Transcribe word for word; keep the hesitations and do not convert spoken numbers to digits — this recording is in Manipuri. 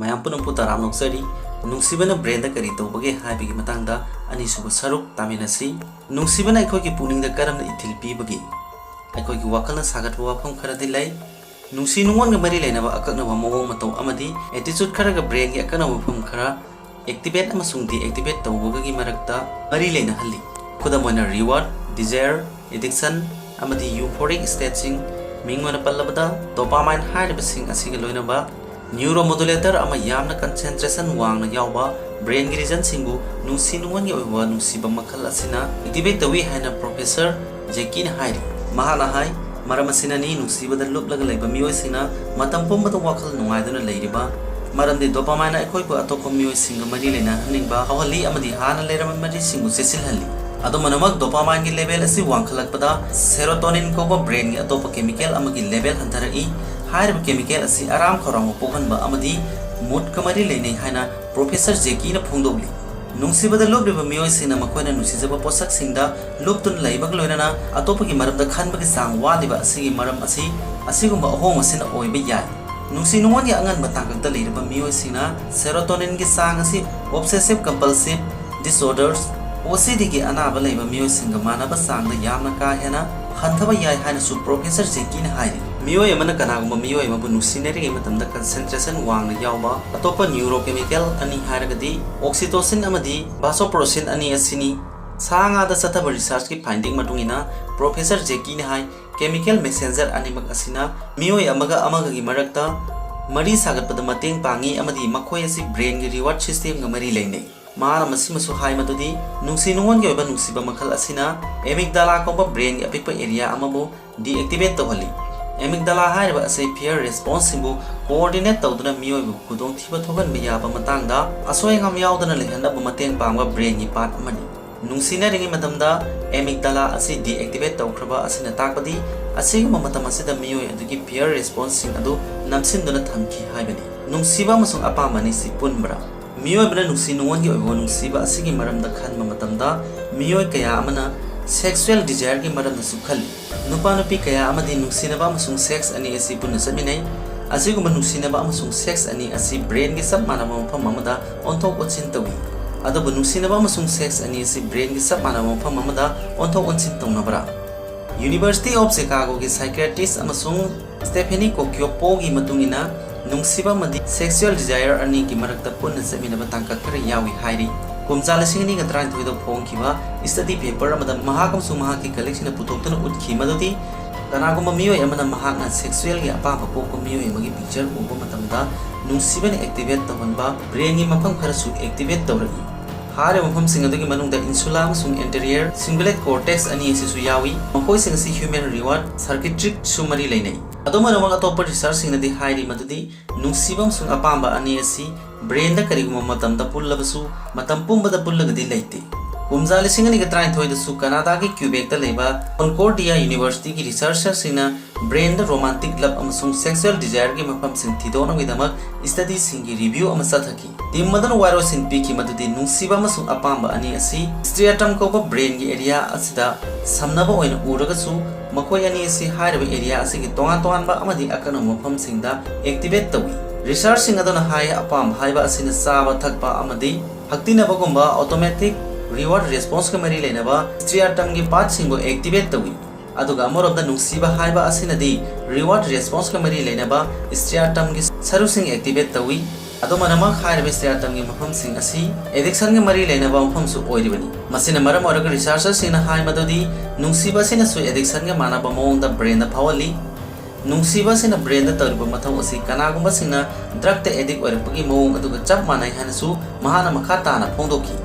ꯃꯌꯥꯝ ꯄꯨꯝꯅꯃꯛꯄꯨ ꯇꯔꯥꯝꯅ ꯑꯣꯛꯆꯔꯤ꯫ ꯅꯨꯡꯁꯤꯕꯅ ꯕ꯭ꯔꯦꯟꯗ ꯀꯔꯤ ꯇꯧꯕꯒꯦ ꯍꯥꯏꯕꯒꯤ ꯃꯇꯥꯡꯗ ꯑꯅꯤꯁꯨꯕ ꯁꯔꯨꯛ ꯇꯥꯃꯤꯟꯅꯁꯤ꯫ ꯅꯨꯡꯁꯤꯕꯅ ꯑꯩꯈꯣꯏꯒꯤ ꯄꯨꯛꯅꯤꯡꯗ ꯀꯔꯝꯅ ꯏꯊꯤꯜ ꯄꯤꯕꯒꯦ? ꯑꯩꯈꯣꯏꯒꯤ ꯋꯥꯈꯜꯅ ꯁꯥꯒꯠꯄ ꯋꯥꯐꯝ ꯈꯔꯗꯤ ꯂꯩ꯫ ꯅꯨꯡꯁꯤ ꯅꯨꯡꯉꯣꯟꯒ ꯃꯔꯤ ꯂꯩꯅꯕ ꯑꯀꯛꯅꯕ ꯃꯑꯣꯡ ꯃꯇꯧ ꯑꯃꯗꯤ attitude ꯈꯔꯒ ꯕ꯭ꯔꯦꯟꯒꯤ ꯑꯀꯛꯅꯕ ꯃꯐꯝ ꯈꯔ activate ꯑꯃꯁꯨꯡ deactivate ꯇꯧꯕꯒꯤ ꯃꯔꯛꯇ ꯃꯔꯤ ꯂꯩꯅꯍꯜꯂꯤ꯫ ꯈꯨꯗꯝ ꯑꯣꯏꯅ, reward, desire, addiction ꯑꯃꯗꯤ euphoric stateꯁꯤꯡ, ꯃꯤꯡ ꯑꯣꯏꯅ ꯄꯜꯂꯕꯗ dopamine ꯍꯥꯏꯔꯤꯕꯁꯤꯡ ꯑꯁꯤꯒ ꯂꯣꯏꯅꯕ neuromodulator ꯑꯃ ꯌꯥꯝꯅ concentration ꯋꯥꯡꯅ ꯌꯥꯎꯕ ꯕ꯭ꯔꯦꯟꯒꯤ regionꯁꯤꯡꯕꯨ ꯅꯨꯡꯁꯤ ꯅꯨꯡꯉꯣꯟꯒꯤ ꯑꯣꯏꯕ ꯅꯨꯡꯁꯤꯕ ꯃꯈꯜ ꯑꯁꯤꯅ activate ꯇꯧꯏ ꯍꯥꯏꯅ Professor Jackieꯅ ꯍꯥꯏꯔꯤ꯫ ꯃꯍꯥꯛꯅ ꯍꯥꯏ, ꯃꯔꯝ ꯑꯁꯤꯅꯅꯤ ꯅꯨꯡꯁꯤꯕꯗ ꯂꯨꯞꯂꯒ ꯂꯩꯕ ꯃꯤꯑꯣꯏꯁꯤꯡꯅ ꯃꯇꯝ ꯄꯨꯝꯕꯗ ꯋꯥꯈꯜ ꯅꯨꯡꯉꯥꯏꯗꯨꯅ ꯂꯩꯔꯤꯕ꯫ ꯃꯔꯝꯗꯤ dopamineꯅ ꯑꯩꯈꯣꯏꯕꯨ ꯑꯇꯣꯞꯄ ꯃꯤꯑꯣꯏꯁꯤꯡꯒ ꯃꯔꯤ ꯂꯩꯅꯍꯟꯅꯤꯡꯕ ꯐꯥꯎꯍꯜꯂꯤ ꯑꯃꯗꯤ ꯍꯥꯟꯅ ꯂꯩꯔꯝꯕ ꯃꯔꯤꯁꯤꯡꯕꯨ ꯆꯦꯠꯁꯤꯜꯍꯜꯂꯤ꯫ ꯑꯗꯨꯝ ꯑꯣꯏꯅꯃꯛ, dopamineꯒꯤ level ꯑꯁꯤ ꯋꯥꯡꯈꯠꯂꯛꯄꯗ serotonin ꯀꯧꯕ ꯕ꯭ꯔꯦꯟꯒꯤ ꯑꯇꯣꯞꯄ chemical ꯑꯃꯒꯤ level ꯍꯟꯊꯔꯛꯏ꯫ ꯍꯥꯏꯔꯤꯕ chemical ꯑꯁꯤ ꯑꯔꯥꯝ ꯈꯧꯔꯥꯡꯕ ꯄꯣꯛꯍꯟꯕ ꯑꯃꯗꯤ moodꯀ ꯃꯔꯤ ꯂꯩꯅꯩ ꯍꯥꯏꯅ Professor Jackieꯅ ꯐꯣꯡꯗꯣꯛꯂꯤ꯫ ꯅꯨꯡꯁꯤꯕꯗ ꯂꯨꯞꯂꯤꯕ ꯃꯤꯑꯣꯏꯁꯤꯡꯅ ꯃꯈꯣꯏꯅ ꯅꯨꯡꯁꯤꯖꯕ ꯄꯣꯠꯁꯛꯁꯤꯡꯗ ꯂꯨꯞꯇꯨꯅ ꯂꯩꯕꯒ ꯂꯣꯏꯅꯅ ꯑꯇꯣꯞꯄꯒꯤ ꯃꯔꯝꯗ ꯈꯟꯕꯒꯤ ꯆꯥꯡ ꯋꯥꯠꯂꯤꯕ ꯑꯁꯤꯒꯤ ꯃꯔꯝ ꯑꯁꯤ ꯑꯁꯤꯒꯨꯝꯕ ꯑꯍꯣꯡꯕꯁꯤꯅ ꯑꯣꯏꯕ ꯌꯥꯏ꯫ ꯅꯨꯡꯁꯤ ꯅꯨꯡꯉꯣꯟꯒꯤ ꯑꯉꯟꯕ ꯇꯥꯡꯀꯛꯇ ꯂꯩꯔꯤꯕ ꯃꯤꯑꯣꯏꯁꯤꯡꯅ serotoninꯒꯤ ꯆꯥꯡ ꯑꯁꯤ obsessive compulsive disorders, OCDꯒꯤ ꯑꯅꯥꯕ ꯂꯩꯕ ꯃꯤꯑꯣꯏꯁꯤꯡꯒ ꯃꯥꯟꯅꯕ ꯆꯥꯡꯗ ꯌꯥꯝꯅ ꯀꯥ ꯍꯦꯟꯅ ꯍꯟꯊꯕ ꯌꯥꯏ ꯍꯥꯏꯅꯁꯨ Professor Jackieꯅ ꯍꯥꯏꯔꯤ꯫ ꯃꯤꯑꯣꯏ ꯑꯃꯅ ꯀꯅꯥꯒꯨꯝꯕ ꯃꯤꯑꯣꯏ ꯑꯃꯕꯨ ꯅꯨꯡꯁꯤꯅꯔꯤꯉꯩ ꯃꯇꯝꯗ concentration ꯋꯥꯡꯅ ꯌꯥꯎꯕ ꯑꯇꯣꯞꯄ neurochemical ꯑꯅꯤ ꯍꯥꯏꯔꯒꯗꯤ oxytocin ꯑꯃꯗꯤ vasopressin ꯑꯅꯤ ꯑꯁꯤꯅꯤ꯫ ꯁꯥ ꯉꯥꯗ ꯆꯠꯊꯕ researchꯀꯤ finding ꯃꯇꯨꯡ ꯏꯟꯅ Professor Jackieꯅ ꯍꯥꯏ, chemical messenger ꯑꯅꯤꯃꯛ ꯑꯁꯤꯅ ꯃꯤꯑꯣꯏ ꯑꯃꯒ ꯑꯃꯒꯒꯤ ꯃꯔꯛꯇ ꯃꯔꯤ ꯁꯥꯒꯠꯄꯗ ꯃꯇꯦꯡ ꯄꯥꯡꯏ ꯑꯃꯗꯤ ꯃꯈꯣꯏ ꯑꯁꯤ ꯕ꯭ꯔꯦꯟꯒꯤ reward systemꯒ ꯃꯔꯤ ꯂꯩꯅꯩ꯫ ꯃꯍꯥꯛꯅ ꯃꯁꯤꯃꯁꯨ ꯍꯥꯏ ꯃꯗꯨꯗꯤ ꯅꯨꯡꯁꯤ ꯅꯨꯡꯉꯣꯟꯒꯤ ꯑꯣꯏꯕ ꯅꯨꯡꯁꯤꯕ ꯃꯈꯜ ꯑꯁꯤꯅ amygdala ꯀꯧꯕ ꯕ꯭ꯔꯦꯟꯒꯤ ꯑꯄꯤꯛꯄ area ꯑꯃꯕꯨ deactivate ꯇꯧꯍꯜꯂꯤ꯫ Amygdala ꯍꯥꯏꯔꯤꯕ ꯑꯁꯤ fear responseꯁꯤꯡꯕꯨ coordinate ꯇꯧꯗꯨꯅ ꯃꯤꯑꯣꯏꯕꯕꯨ ꯈꯨꯗꯣꯡꯊꯤꯕ ꯊꯣꯛꯍꯟꯕ ꯌꯥꯕ ꯃꯇꯥꯡꯗ ꯑꯁꯣꯏ ꯑꯉꯥꯝ ꯌꯥꯎꯗꯅ ꯂꯩꯍꯟꯅꯕ ꯃꯇꯦꯡ ꯄꯥꯡꯕ ꯕ꯭ꯔꯦꯟꯒꯤ part ꯑꯃꯅꯤ꯫ ꯅꯨꯡꯁꯤꯅꯔꯤꯉꯩ ꯃꯇꯝꯗ amygdala ꯑꯁꯤ deactivate ꯇꯧꯈ꯭ꯔꯕ ꯑꯁꯤꯅ ꯇꯥꯛꯄꯗꯤ ꯑꯁꯤꯒꯨꯝꯕ ꯃꯇꯝ ꯑꯁꯤꯗ ꯃꯤꯑꯣꯏ ꯑꯗꯨꯒꯤ fear responseꯁꯤꯡ ꯑꯗꯨ ꯅꯝꯁꯤꯟꯗꯨꯅ ꯊꯝꯈꯤ ꯍꯥꯏꯕꯅꯤ꯫ ꯅꯨꯡꯁꯤꯕ ꯑꯃꯁꯨꯡ ꯑꯄꯥꯝꯕ ꯑꯅꯤꯁꯤ ꯄꯨꯟꯕ꯭ꯔꯥ? ꯃꯤꯑꯣꯏꯕꯅ ꯅꯨꯡꯁꯤ ꯅꯨꯡꯉꯣꯟꯒꯤ ꯑꯣꯏꯕ ꯅꯨꯡꯁꯤꯕ ꯑꯁꯤꯒꯤ ꯃꯔꯝꯗ ꯈꯟꯕ ꯃꯇꯝꯗ ꯃꯤꯑꯣꯏ ꯀꯌꯥ ꯑꯃꯅ sexual desireꯒꯤ ꯃꯔꯝꯗꯁꯨ ꯈꯜꯂꯤ꯫ ꯅꯨꯄꯥ ꯅꯨꯄꯤ ꯀꯌꯥ ꯑꯃꯗꯤ ꯅꯨꯡꯁꯤꯅꯕ ꯑꯃꯁꯨꯡ sex ꯑꯅꯤ ꯑꯁꯤ ꯄꯨꯟꯅ ꯆꯠꯃꯤꯟꯅꯩ꯫ ꯑꯁꯤꯒꯨꯝꯕ ꯅꯨꯡꯁꯤꯅꯕ ꯑꯃꯁꯨꯡ sex ꯑꯅꯤ ꯑꯁꯤ brainꯒꯤ ꯆꯞ ꯃꯥꯟꯅꯕ ꯃꯐꯝ ꯑꯃꯗ ꯑꯣꯟꯊꯣꯛ ꯑꯣꯟꯁꯤꯟ ꯇꯧꯏ꯫ ꯑꯗꯨꯕꯨ ꯅꯨꯡꯁꯤꯅꯕ ꯑꯃꯁꯨꯡ sex ꯑꯅꯤ ꯑꯁꯤ brainꯒꯤ ꯆꯞ ꯃꯥꯟꯅꯕ ꯃꯐꯝ ꯑꯃꯗ ꯑꯣꯟꯊꯣꯛ ꯑꯣꯟꯁꯤꯟ ꯇꯧꯅꯕ꯭ꯔꯥ? University of Chicagoꯒꯤ psychiatrist ꯑꯃꯁꯨꯡ Stephanie Cocoiopoꯒꯤ ꯃꯇꯨꯡ ꯏꯟꯅ, ꯅꯨꯡꯁꯤꯕ ꯑꯃꯗꯤ sexual desire ꯑꯅꯤꯒꯤ ꯃꯔꯛꯇ ꯄꯨꯟꯅ ꯆꯠꯃꯤꯟꯅꯕ ꯇꯥꯡꯀꯛ ꯈꯔ ꯌꯥꯎꯏ ꯍꯥꯏꯔꯤ꯫ ꯀꯨꯝꯖꯥ ꯂꯤꯁꯤꯡ ꯑꯅꯤꯒ ꯇꯔꯥꯅꯤꯊꯣꯏꯗ ꯐꯣꯡꯈꯤꯕ study paper ꯑꯃꯗ ꯃꯍꯥꯛ ꯑꯃꯁꯨꯡ ꯃꯍꯥꯛꯀꯤ colleagueꯁꯤꯡꯅ ꯄꯨꯊꯣꯛꯇꯨꯅ ꯎꯠꯈꯤ ꯃꯗꯨꯗꯤ ꯀꯅꯥꯒꯨꯝꯕ ꯃꯤꯑꯣꯏ ꯑꯃꯅ ꯃꯍꯥꯛꯅ sexualꯒꯤ ꯑꯄꯥꯝꯕ ꯄꯣꯛꯄ ꯃꯤꯑꯣꯏ ꯑꯃꯒꯤ picture ꯎꯕ ꯃꯇꯝꯗ ꯅꯨꯡꯁꯤꯕꯅ activate ꯇꯧꯍꯟꯕ brainꯒꯤ ꯃꯐꯝ ꯈꯔꯁꯨ activate ꯇꯧꯔꯛꯏ꯫ ꯍꯥꯏꯔꯤꯕ ꯃꯐꯝꯁꯤꯡ ꯑꯗꯨꯒꯤ ꯃꯅꯨꯡꯗ insula ꯑꯃꯁꯨꯡ anterior cingulate cortex ꯑꯅꯤ ꯑꯁꯤꯁꯨ ꯌꯥꯎꯏ꯫ ꯃꯈꯣꯏꯁꯤꯡ ꯑꯁꯤ human reward circuitryꯁꯨ ꯃꯔꯤ ꯂꯩꯅꯩ꯫ ꯑꯗꯨꯝ ꯑꯣꯏꯅꯃꯛ, ꯑꯇꯣꯞꯄ researchꯁꯤꯡꯅꯗꯤ ꯍꯥꯏꯔꯤ ꯃꯗꯨꯗꯤ ꯅꯨꯡꯁꯤꯕ ꯑꯃꯁꯨꯡ ꯑꯄꯥꯝꯕ ꯑꯅꯤ ꯑꯁꯤ brainꯗ ꯀꯔꯤꯒꯨꯝꯕ ꯃꯇꯝꯗ ꯄꯨꯜꯂꯕꯁꯨ, ꯃꯇꯝ ꯄꯨꯝꯕꯗ ꯄꯨꯜꯂꯒꯗꯤ ꯂꯩꯇꯦ꯫ ꯀꯨꯝꯖꯥ ꯂꯤꯁꯤꯡ ꯑꯅꯤꯒ ꯇꯔꯥꯅꯤꯊꯣꯏꯗꯁꯨ ꯀꯅꯥꯗꯥꯒꯤ Quebecꯇ ꯂꯩꯕ Concordia Universityꯒꯤ researcherꯁꯤꯡꯅ brainꯗ romantic love ꯑꯃꯁꯨꯡ sexual desireꯒꯤ ꯃꯐꯝꯁꯤꯡ ꯊꯤꯗꯣꯛꯅꯕꯒꯤꯗꯃꯛ studyꯁꯤꯡꯒꯤ review ꯑꯃ ꯆꯠꯊꯈꯤ꯫ Team ꯑꯗꯨꯅ ꯋꯥꯔꯣꯏꯁꯤꯟ ꯄꯤꯈꯤ ꯃꯗꯨꯗꯤ ꯅꯨꯡꯁꯤꯕ ꯑꯃꯁꯨꯡ ꯑꯄꯥꯝꯕ ꯑꯅꯤ ꯑꯁꯤ striatum ꯀꯧꯕ brainꯒꯤ area ꯑꯁꯤꯗ ꯁꯝꯅꯕ ꯑꯣꯏꯅ ꯎꯔꯒꯁꯨ, ꯃꯈꯣꯏ ꯑꯅꯤ ꯑꯁꯤ ꯍꯥꯏꯔꯤꯕ area ꯑꯁꯤꯒꯤ ꯇꯣꯉꯥꯟ ꯇꯣꯉꯥꯟꯕ ꯑꯃꯗꯤ ꯑꯀꯛꯅꯕ ꯃꯐꯝꯁꯤꯡꯗ activate ꯇꯧꯏ꯫ Researchꯁꯤꯡ ꯑꯗꯨꯅ ꯍꯥꯏ, ꯑꯄꯥꯝꯕ ꯍꯥꯏꯕ ꯑꯁꯤꯅ ꯆꯥꯕ ꯊꯛꯄ ꯑꯃꯗꯤ ꯍꯛꯇꯤꯟꯅꯕꯒꯨꯝꯕ automatic reward responseꯀ ꯃꯔꯤ ꯂꯩꯅꯕ striatumꯒꯤ partꯁꯤꯡꯕꯨ activate ꯇꯧꯏ꯫ ꯑꯗꯨꯒ ꯑꯃꯔꯣꯝꯗ ꯅꯨꯡꯁꯤꯕ ꯍꯥꯏꯕ ꯑꯁꯤꯅꯗꯤ reward responseꯀ ꯃꯔꯤ ꯂꯩꯅꯕ striatumꯒꯤ ꯁꯔꯨꯁꯤꯡ activate ꯇꯧꯏ꯫ ꯑꯗꯨꯝ ꯑꯣꯏꯅꯃꯛ, ꯍꯥꯏꯔꯤꯕ striatumꯒꯤ ꯃꯐꯝꯁꯤꯡ ꯑꯁꯤ addictionꯒ ꯃꯔꯤ ꯂꯩꯅꯕ ꯃꯐꯝꯁꯨ ꯑꯣꯏꯔꯤꯕꯅꯤ꯫ ꯃꯁꯤꯅ ꯃꯔꯝ ꯑꯣꯏꯔꯒ researcherꯁꯤꯡꯅ ꯍꯥꯏ ꯃꯗꯨꯗꯤ ꯅꯨꯡꯁꯤꯕ ꯑꯁꯤꯅꯁꯨ addictionꯒ ꯃꯥꯟꯅꯕ ꯃꯑꯣꯡꯗ brainꯗ ꯐꯥꯎꯍꯜꯂꯤ꯫ ꯅꯨꯡꯁꯤꯕ ꯑꯁꯤꯅ brainꯗ ꯇꯧꯔꯤꯕ ꯃꯊꯧ ꯑꯁꯤ ꯀꯅꯥꯒꯨꯝꯕꯁꯤꯡꯅ drugꯇ addict ꯑꯣꯏꯔꯛꯄꯒꯤ ꯃꯑꯣꯡ ꯑꯗꯨꯒ ꯆꯞ ꯃꯥꯟꯅꯩ ꯍꯥꯏꯅꯁꯨ ꯃꯍꯥꯛꯅ ꯃꯈꯥ ꯇꯥꯅ ꯐꯣꯡꯗꯣꯛꯈꯤ꯫